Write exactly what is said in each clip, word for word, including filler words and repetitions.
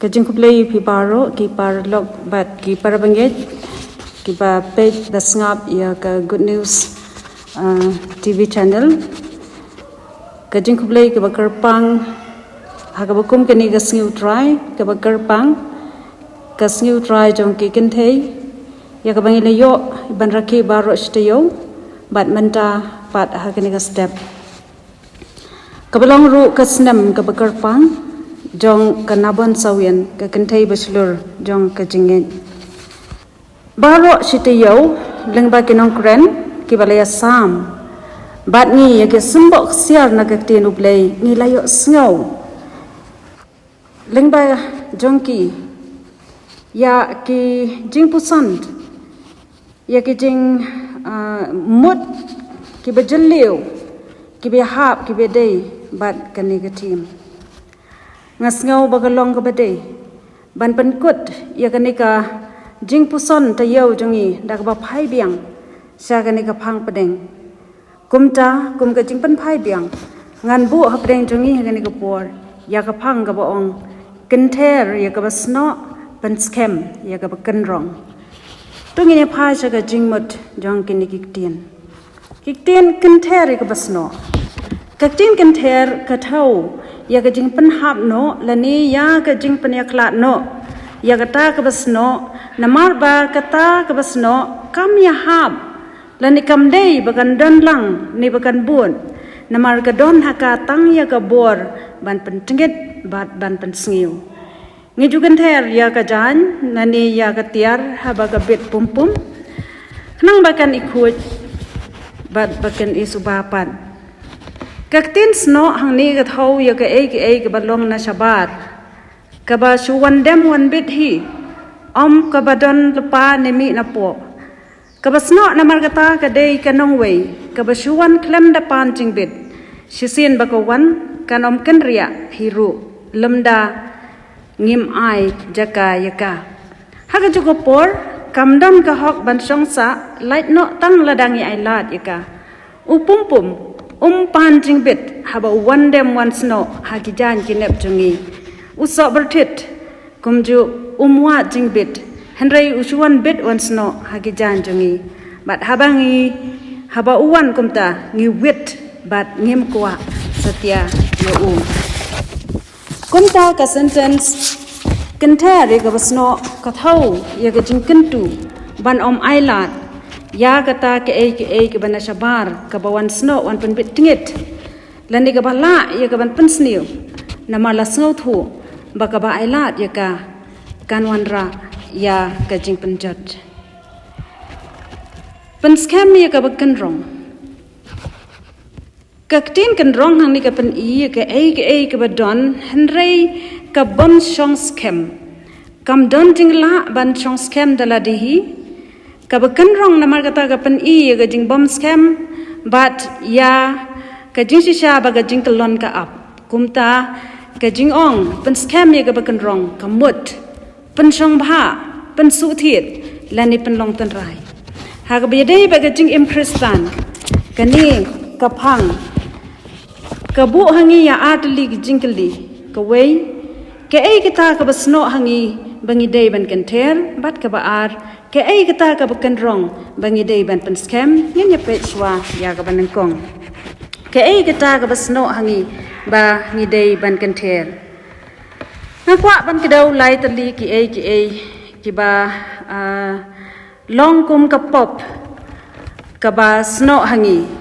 Ka jingkhublei ïa phi baroh ki paralok bad ki parabangeit kiba peit bad sngap ïa ka Good News, uh, T V channel. Ka jingkhublei kaba kyrpang ha kaba kum kane ka sngi U Trai kaba kyrpang, ka sngi U Trai jong ki kynthei, ïa kaba ngi la ïoh ban rakhe baroh shi taïew bad mynta pat ha kane ka step. Kaba long ruh ka snem kaba kyrpang jong ka Nabon Sawien, ka kynthei bashlur jong ka jingngeit. Baroh shi taïew lyngba ki nongkren kiba la ïasam bad ngi ïa ki symboh ksiar na ka ktien U Blei ngi la ïohsngew lyngba jong ki ïa ki jingpuson, ïa ki jing, ah, mut kiba jylliew, kiba hap, kiba dei bad kane ka theme. Nga sngew ba ka long kaba dei ban pynkut ïa kane ka jingpuson taïew jong ngi da kaba phai biang sha kane ka phang pdeng. Kumta, kum ka jingpynphai biang, ngan buh hapdeng jong ngi ha kane ka por ïa ka phang kaba ong, kynther ïa kaba snoh, pynskhem ïa kaba kynrong. To ngin ïa phai sha ka jingmut jong kine ki ktien. Ki ktien kynther ïa kaba snoh. Ka ktien kynther ka thew ïa ka jingpynhap noh lane ïa ka jingpynïakhlad noh ïa kata kaba snoh, namar ba kata kaba snoh kam ïahap lane kam dei ba kan don lang ne ba kan bud, namar ka don ha ka tang ïa ka bor ban pyntngit bad ban pynsniew. Ngi ju kynther ïa ka jaiñ lane ïa ka tiar haba ka bit pum pum, khnang ba kan ikhuid bad ba kan isuba pat. Ka ktien snoh hangne ka thew ïa kaei kaei kaba long na shabar, kaba shu wan dem wan bit hi, ym kaba don lypa ne mih na poh. Kaba snoh namar kata ka dei ka nongwei kaba shu wan khlem da pan jingbit. Shisien ba ka wan kan ym kynriah hi ruh lymda ngim ai jaka ïa ka. Ha kajuh ka por kam don ka hok ban shong sah, lait noh tang lada ngi ailad ïa ka. U pum pum um pan jingbit haba u wan dem wan snoh ha ki jaiñ ki nep jong ngi. U soh byrthit kumjuh um wad jingbit, hynrei u shu wan bit wan snoh ha ki jaiñ jong ngi. Bad haba ngi, haba u wan kumta ngi wit bad ngim kwah satia ïa u. Kumta ka sentence kynther ïa kaba snoh ka thew ïa ka jingkyntu ban ym ailad ïa kata kaei kaei kaba na shabar kaba wan snoh wan pynbit tngit, lane kaba lah ïa ka ban pynsniew, namar la sngewthuh ba kaba ailad ïa ka kan wanrah ïa ka jingpynjot. Pynskhem ïa kaba kynrong. Ka ktien kynrong hangne ka pyni ïa kaei kaei kaba don, hynrei ka bym shong skhem. Kam don jinglah ban shong skhem da lade hi. Kaba kynrong namar kata ka pyni ïa ka jingbym skhem bad ïa ka jingshisha ba ka jingkyllon ka ap. Kumta ka jingong pynskhem ïa kaba kynrong ka mut pynshong bha, pynsuhthied lane pynlong tynrai. Ha kaba ïadei bad ka jingim Khristan, kane ka phang ka buh ha ngi ïa ar tylli ki jingkylli. Kawei, kaei kata kaba snoh ha ngi ba ngi dei ban kynther, bad kaba ar, kaei kata kaba kynrong ba ngi dei ban pynskhem. Ngin ïa peit shuwa ïa kaba nyngkong. Kaei kata kaba snoh ha ngi ba ngi dei ban kynther. Nga kwah ban kdew lai tylli kiei kiei kiba, ah, long kum ka pop kaba snoh ha ngi.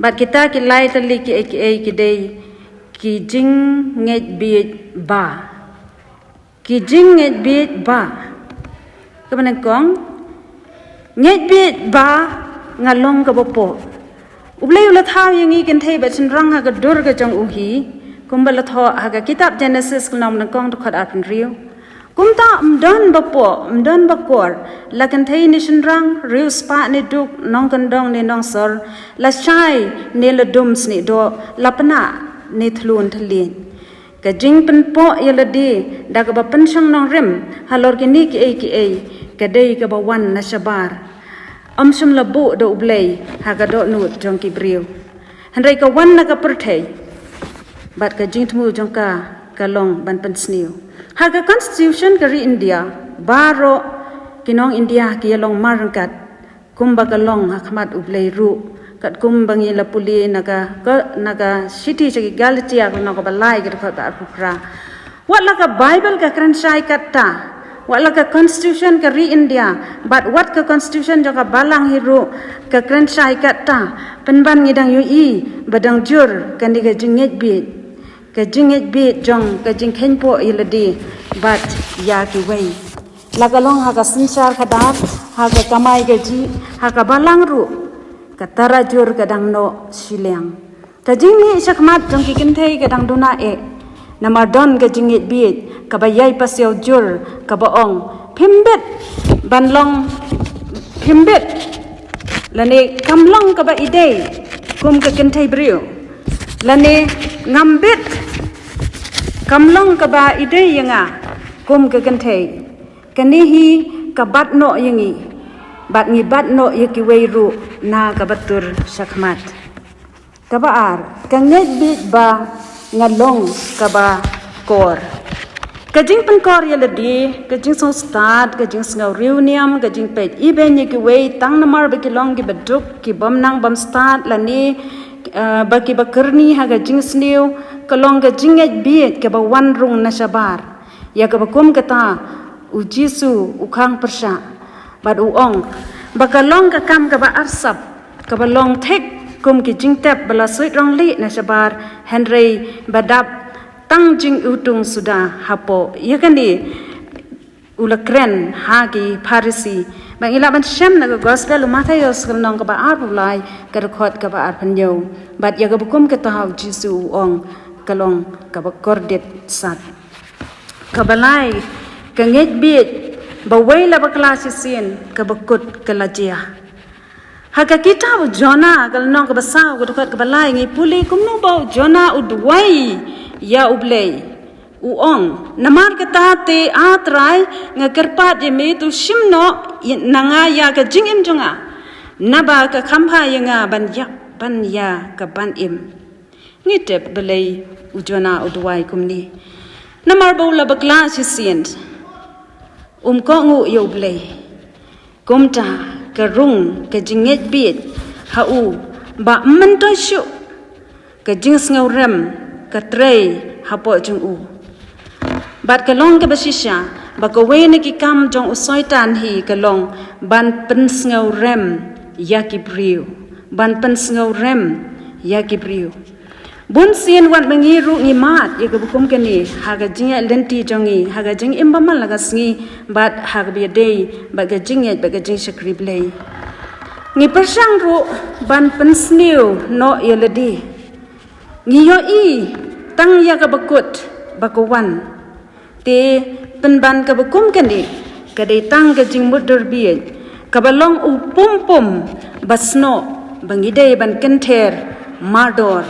Bad kita ki lai tylli kiei kiei ki dei ki jingngeit bieit ba. Ki jingngeit bieit ba. Kaba nyngkong, ngeit bieit ba nga long kaba poh. U Blei u la thaw ïa ngi kynthei bad shynrang ha ka dur ka jong u hi, kumba la thoh ha ka kitab Genesis ka lynnong nyngkong dkhot arphew. Kumta ym don ba poh, ym don ba kor, la kynthei ne shynrang, riewspah ne duk, nongkyndong ne nongsor, la shai ne la dum snieh doh, la pnah ne thlun thylliej. Ka jingpynpoh ïa lade da kaba pynshong nongrim halor kine kiei kiei ka dei kaba wan na shabar. Ym shym la buh da U Blei ha ka dohnud jong ki briew. Hynrei ka wan na ka pyrthei bad ka jingthmu jong ka ka long ban pynsniew. Ha ka constitution ka ri India, baroh ki nong India ki ïalong marryngkat, kumba ka long ha khmat U Blei ruh, katkum ba ngi la pule na ka, ka, na ka shithi sha ki Galatia ka lynnong kaba lai ka dkhot ba arphew phra. Wat la ka Bible ka kren shai katta, wat la ka constitution ka ri India, bad wat ka constitution jong ka balang hi ruh ka kren shai katta, pynban ngi dang ïohi ba dang jur kane ka jingngeit bieit. Ka jingngeit bieit jong ka jingkheiñ poh ïa lade bad ïa kiwei. La ka long ha ka synshar khadar, ha ka kamai kajih, ha ka balang ruh, ka tarajur ka dang noh shiliang. Ka jingmih shakhmat jong ki kynthei ka dang duna eh. Namar don ka jingngeit bieit kaba ïai pasiaw jur, kaba ong, phim bit ban long, phim bit, lane kam long kaba idei kum ka kynthei briew, lane ngam bit, kam long kaba idei ïa nga kum ka kynthei. Kane hi ka bat noh ïa ngi, bad ngi bat noh ïa kiwei ruh na kaba tur shakhmat. Kaba ar, ka ngeit bieit ba nga long kaba kor. Ka jingpynkor ïa lade, ka jingsngewstad, ka jingsngew riewniam, ka jingpeit ibeiñ ïa kiwei tang namar ba ki long kiba duk, ki bym nang bym stad, lane, eh, ba kiba kyrni ha ka jingsniew, ka long ka jingngeit bieit kaba wan rung na shabar. Ïa kaba kum kata, U Jisu u khang pyrshah bad u ong ba ka long ka kam kaba arsap, kaba long thik kum ki jingtep ba la suit rong lieh na shabar, hynrei ba dap tang jingiwtung suda hapoh. Ïa kane u la kren ha ki Pharisi. Ba ngi lah ban shem na ka Gospel u Mathaios ka lynnong kaba arphew lai, ka dkhot kaba arphew hynñiew. Bad ïa kaba kum kata U Jisu u ong ka long kaba kordit sat. Kaba lai, ka ngeit bieit, ba wei la bakla shisien, kaba kut ka la jia. Ha ka kitab u Jonah, ka lynnong kaba saw, ka dkhot kaba lai, ngi pule kumno ba u Jonah u duwai ïa U Blei. U ong, namar kata te, A Trai, nga kyrpad ïa me, to shim noh na nga ïa ka jingim jong nga. Naba ka kham bha ïa nga ban ïap ban ïa ka ban im. Ngi tip balei u Jonah u duwai kumne. Namar ba u la bakla shisien, um kohnguh ïa U Blei. Kumta ka rung ka jingngeit bieit ha u ba ym myntoi shuh ka jingsngewrem ka trei hapoh jong u. Bad ka long kaba shisha ba kawei na ki kam jong u Soitan hi ka long ban pynsngewrem ïa ki briew, ban pynsngewrem ïa ki briew. Bun sien wat ma ngi ruh ngi mad ïa kaba kum kane ha ka jingïaid lynti jong ngi, ha ka jingim bymman la ka sngi, bad ha kaba ïadei bad ka jingngeit bad ka jingshakri Blei. Ngi pyrshang ruh ban pynsniew noh ïa lade. Ngi ïohi tang ïa kaba kut ba ka wan. Te pynban kaba kum kane ka dei tang ka jingmutdur bieit kaba long u pum pum ba snoh ba ngi dei ban kynther mardor.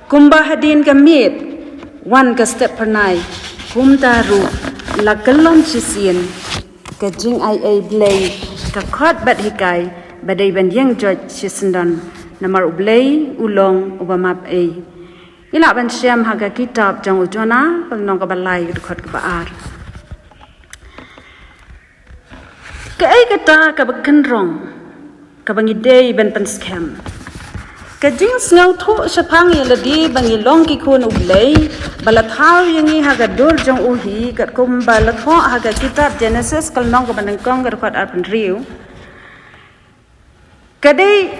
Kumba hadien ka miet wan ka step phyrnai, kumta ruh la kyllon shisien ka jingaiei Blei, ka khot bad hikai ba dei ban ïeng joit shisyndon. Namar U Blei u long uba map ei. Ngi lah ban shem ha ka kitab jong u Jonah, ka lynnong kaba lai, ka dkhot kaba ar. Kaei kata kaba kynrong kaba ngi dei ban pynskhem? Ka jingsngewthuh shaphang ïa lade ba ngi long ki khun U Blei, ba la thaw ïa ngi ha ka dur jong u hi, katkum ba la thoh ha ka kitab Genesis, ka lynnong kaba nyngkong, ka dkhot arphew hynriew. Ka dei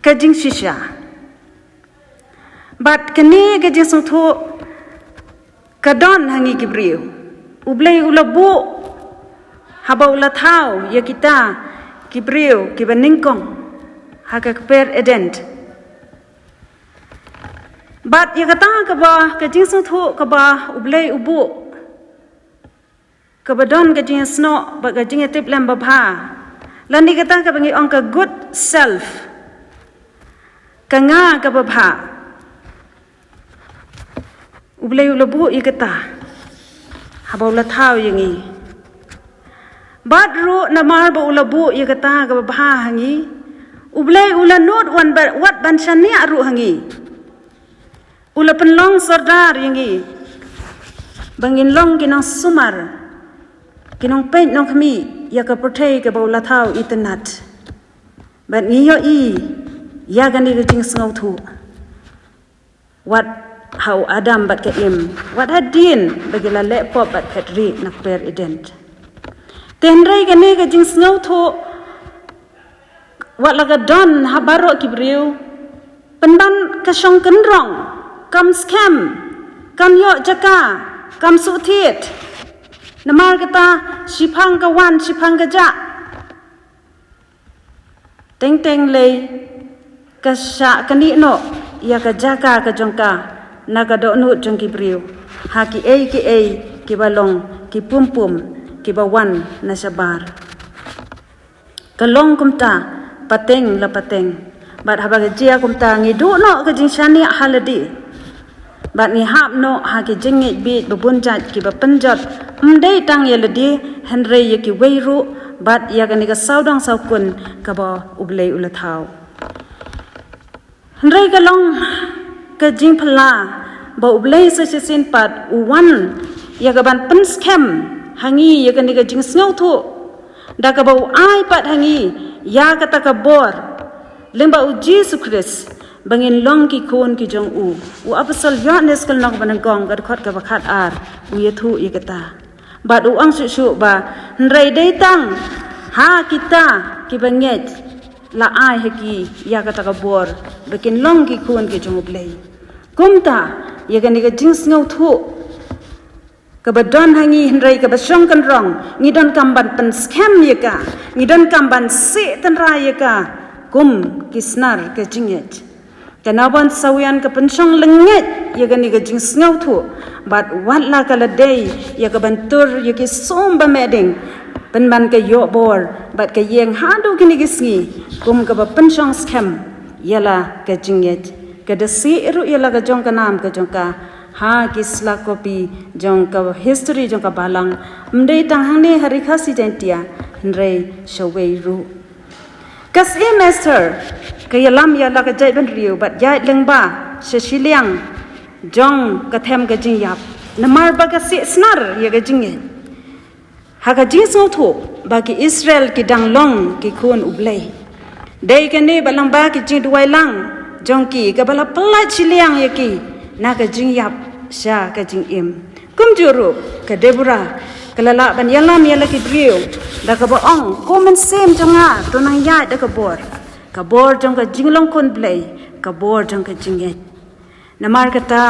ka jingshisha. Bad kane ka jingsngewthuh ka don ha ngi ki briew. U Blei u la buh haba u la thaw ïa kita ki briew kiba nyngkong ha ka kper Eden. Bad ïa kata kaba, ka jingsngewthuh kaba U Blei u buh, kaba don ka jingïasnoh bad ka jingïatiplem babha. Lane kata kaba ngi ong ka good self, ka nga kaba bha. U Blei u la buh ïa kata haba u la thaw ïa ngi. Bad ruh namar ba u la buh ïa kata kaba bha ha ngi, U Blei u la nud wan ba, wat ban shaniah ruh ha ngi. U la pynlong sordar ïa ngi. ba ngin long ki nongsumar, ki nongpeit nongkhmih ïa ka pyrthei kaba u la thaw itynnat. Bad ngi ïohi ïa kane ka jingsngewthuh, wat ha u Adam bad ka Im, wat hadien ba ki la leh pop bad phet rieh na kper Eden. Te hynrei kane ka jingsngewthuh, wat la ka don ha baroh ki briew, pynban ka shong kynrong, kam skhem, kam ïoh jaka, kam suhthied. Namar kata, shiphang ka wan, shiphang ka jah, teng teng lei ka shah knieh noh ïa ka jaka ka jong ka na ka dohnud jong ki briew ha kiei kiei kiba long ki pum pum kiba wan na shabar. Ka long kumta pateng la pateng. Bad haba ka jia kumta, ngi duh noh ka jingshaniah ha lade, bad ngi hap noh ha ki jingngeit bieit ba bun jait kiba pynjot, ym dei tang ïa lade, hynrei ïa kiwei ruh, bad ïa kane ka sawdong sawkun kaba U Blei u la thaw. Hynrei ka long ka jingphylla ba U Blei sa shisien pat u wan ïa ka ban pynskhem ha ngi ïa kane ka jingsngewthuh, da kaba u ai pat ha ngi ïa kata ka bor lyngba U Jisu Khrist, ba ngin long ki khun ki jong u. U Apostol Ïoannis ka lynnong ba nyngkong, ka dkhot kaba khatar, u ïathuh ïa kata. Bad u ong shuh shuh ba, hynrei dei tang ha kita kiba ngeit la ai ha ki ïa kata ka bor ba kin long ki khun ki jong U Blei. Kumta, ïa kane ka jingsngewthuh kaba don ha ngi hynrei kaba shong kynrong, ngi donkam ban pynskhem ïa ka, ngi donkam ban sih tynrai ïa ka kum ki snar ka jingngeit. Ka Nabon Sawian ka pynshong lyngngeit ïa kane ka jingsngewthuh, bad wat la ka la dei ïa ka ban tur ïa ki sum ba meh ding, pynban ka ïoh bor bad ka ïeng haduh kine ki sngi kum kaba pynshong skhem ïa la ka jingngeit. Ka da sih ruh ïa la ka jong ka nam ka jong ka ha ki sla kopi jong ka history jong ka balang, ym dei tang hangne ha Ri Khasi Jaiñtia, hynrei shawei ruh. Ka Syiem Esther ka ïalam ïa la ka jaitbynriew bad ïaid lyngba sha shiliang jong ka them ka jingïap, namar ba ka sih snar ïa ka jingngeit ha ka jingsngewthuh ba ki Israel ki dang long ki khun U Blei. Dei kane ba lyngba ki jingduwai lang jong ki kaba la pyllait shiliang ïa ki na ka jingïap sha ka jingim. Kumjuh ruh ka Deborah ka la lah ban ïalam ïa la ki briew da kaba ong, ko mynsiem jong nga, to nang ïaid da ka bor, ka bor jong ka jinglong khun Blei, ka bor jong ka jingngeit. Namar kata,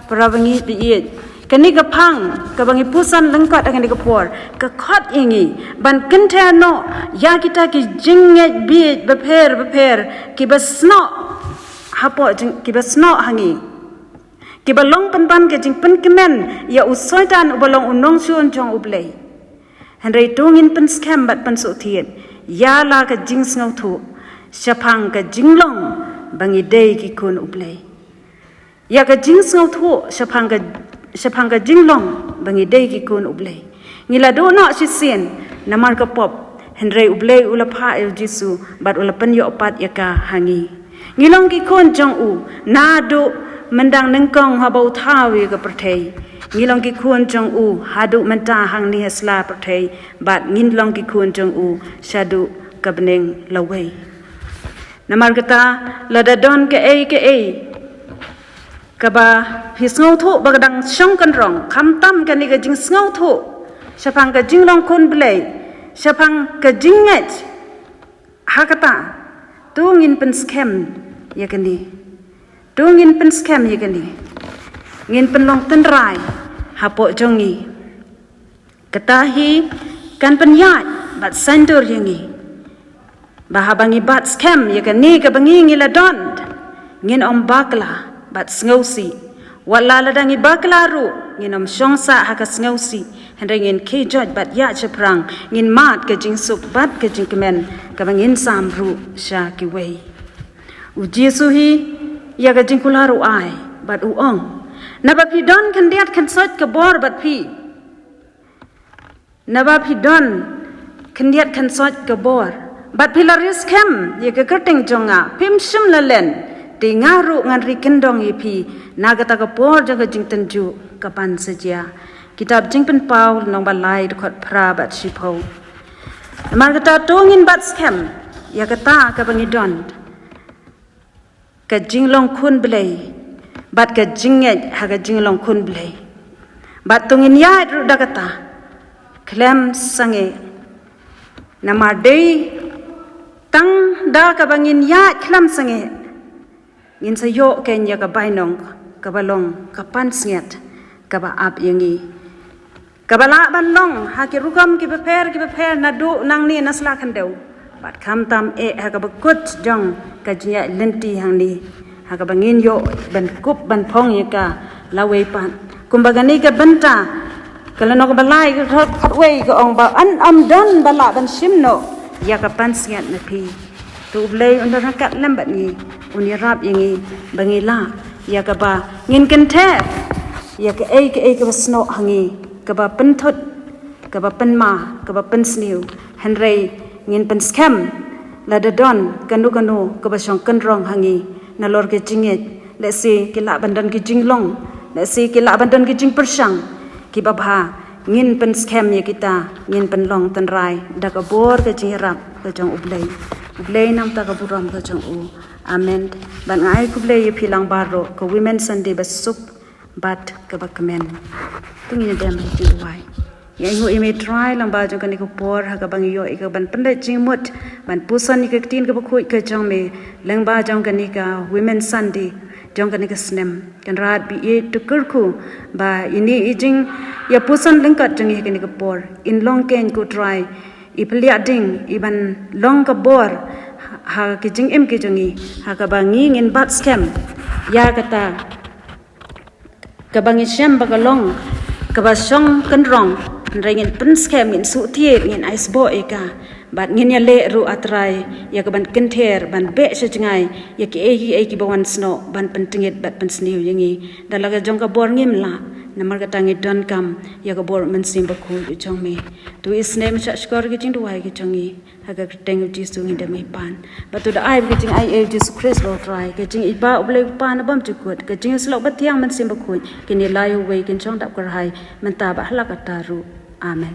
para bangeit ba ïeit, kane ka phang kaba ngi puson lyngkot ha kane ka por ka khot ïa ngi ban kynther noh ïa kita ki jingngeit bieit bapher bapher kiba snoh hapoh jing, kiba snoh ha ngi, kiba long pynban ka jingpynkmen ïa u Soitan uba long u nongshun jong U Blei. Hynrei to ngin pynskhem bad pynsuhthied ïa la ka jingsngewthuh shaphang ka jinglong ba ngi dei ki khun U Blei. Ïa ka jingsngewthuh shaphang ka, shaphang ka jinglong ba ngi dei ki khun U Blei. Ngi la duh noh shisien namar ka pop, hynrei U Blei u la phah ïa U Jisu bad u la pynïoh pat ïa ka ha ngi. Ngi long ki khun jong u naduh myndang nyngkong haba u thaw ïa ka pyrthei. Ngi long ki khun jong u haduh mynta hangne ha sla pyrthei, bad ngin long ki khun jong u shaduh ka bneng lawei. Namar kata, lada don kaei kaei kaba phi sngewthuh ba ka dang shong kynrong, khamtam kane ka jingsngewthuh shaphang ka jinglong khun Blei, shaphang ka jingngeit, ha kata, to ngin pynskhem ïa kane. To ngin pynskhem ïa kane. Ngin pynlong tynrai hapoh jong ngi. Kata hi kan pynïaid bad saiñdur ïa ngi ba haba ngi bat skhem ïa kane kaba ngi, ngi la don, ngin ym bakla bad sngewsih. Wat la lada ngi bakla ruh, ngin ym shong sah ha ka sngewsih, hynrei ngin khie joit bad ïaid shaphrang, ngin mad ka jingsuk bad ka jingkmen kaba ngin sam ruh sha kiwei. U Jisu hi, ïa ka jingkular u ai bad u ong, naba phi don khyndiat khynsoit ka bor bad phi. Naba phi don khyndiat khynsoit ka bor bad phi la ri skhem ïa ka kyrteng jong nga, phim shym la len. Te nga ruh ngan ri kyndong ïa phi na kata ka por jong ka jingtynjuh ka ban sa jia. Kitab Jingpynpaw lynnong ba lai dkhot phra bad shiphew. Namar kata to ngin bat skhem ïa kata kaba ngi don, ka jinglong khun Blei bad ka jingngeit ha ka jinglong khun Blei. Bad to ngin ïaid ruh da kata khlem sangeh. Namar dei tang da kaba ngin ïaid khlem sangeh ngin sa ïoh kein ïa ka bainong kaba long ka pansngiat kaba ap ïa ngi, kaba lah ban long ha ki rukom kiba pher kiba pher naduh nangne na sla khyndew bad khamtam eh ha kaba kut jong ka jingïaid lynti hangne, ha kaba ngin ïoh ban kup ban phong ïa ka lawei pat. Kumba kane ka bynta ka lynnong ba lai ka dkhot khatwei ka ong ba yn ym don ba lah ban shim noh ïa ka pansngiat na phi. To U Blei un don ryngkat lem bad ngi, un ïarap ïa ngi ba ngi lah ïa kaba ngin kynther ïa kaei kaei kaba snoh ha ngi, kaba pynthut, kaba pynma, kaba pynsniew. Hynrei ngin pynskhem lada don kano kano kaba shong kynrong ha ngi, nalor ka jingngeit, lehse ki lah ban don ki jinglong, lehse ki lah ban don ki jingpyrshang kiba bha, ngin pynskhem ïa kita, ngin pynlong tynrai da ka bor ka jingïarap ka jong U Blei. U Blei namar ka burom ka jong u. Amen. Bad nga ai khublei ïa phi lang baroh, ka Women Sunday ba suk bad kaba kmen. To ngin ïa dem ha ka jingduwai. Ïa ainguh ïa me Trai lyngba jong kane ka por ha kaba ngi ïoh ïa ka ban pynleit jingmut ban puson ïa ka ktien kaba khuid ka jong me lyngba jong kane ka Women Sunday jong kane ka snem. Kynrad, ba ïeit, to kyrkhu ba ine i jingïapuson lyngkot jong ngi ha kane ka por in long kein, ko Trai, i pynlait ding, i ban long ka bor ha ki jingim ki jong ngi, ha kaba ngi ngin bat skhem ïa kata kaba ngi shem ba ka long kaba shong kynrong, hynrei ngin pynskhem, ngin suhthied, ngin ai sboh ïa ka. Bad ngin ïaleh ruh, A Trai, ïa ka ban kynther, ban beh sha jngai ïa kiei kiei kiba wan snoh ban pyntngit bad pynsniew ïa ngi. Da la ka jong ka bor ngim lah, namar kata ngi donkam ïa ka bor Mynsiem Bakhuid u jong me. To isynei, shah shkor ki jingduwai ki jong ngi ha ka kyrteng U Jisu ngi dem ngi pan. Bad to da ai ba ka jingaiei U Jisu Khrist ba U Trai, ka jingïeit ba U Blei U Kpa na bymjukut, ka jingïasyllok bathiang Mynsiem Bakhuid, kine lai uwei kin shong dap kyrhai mynta bad ha la katta ruh. Amen.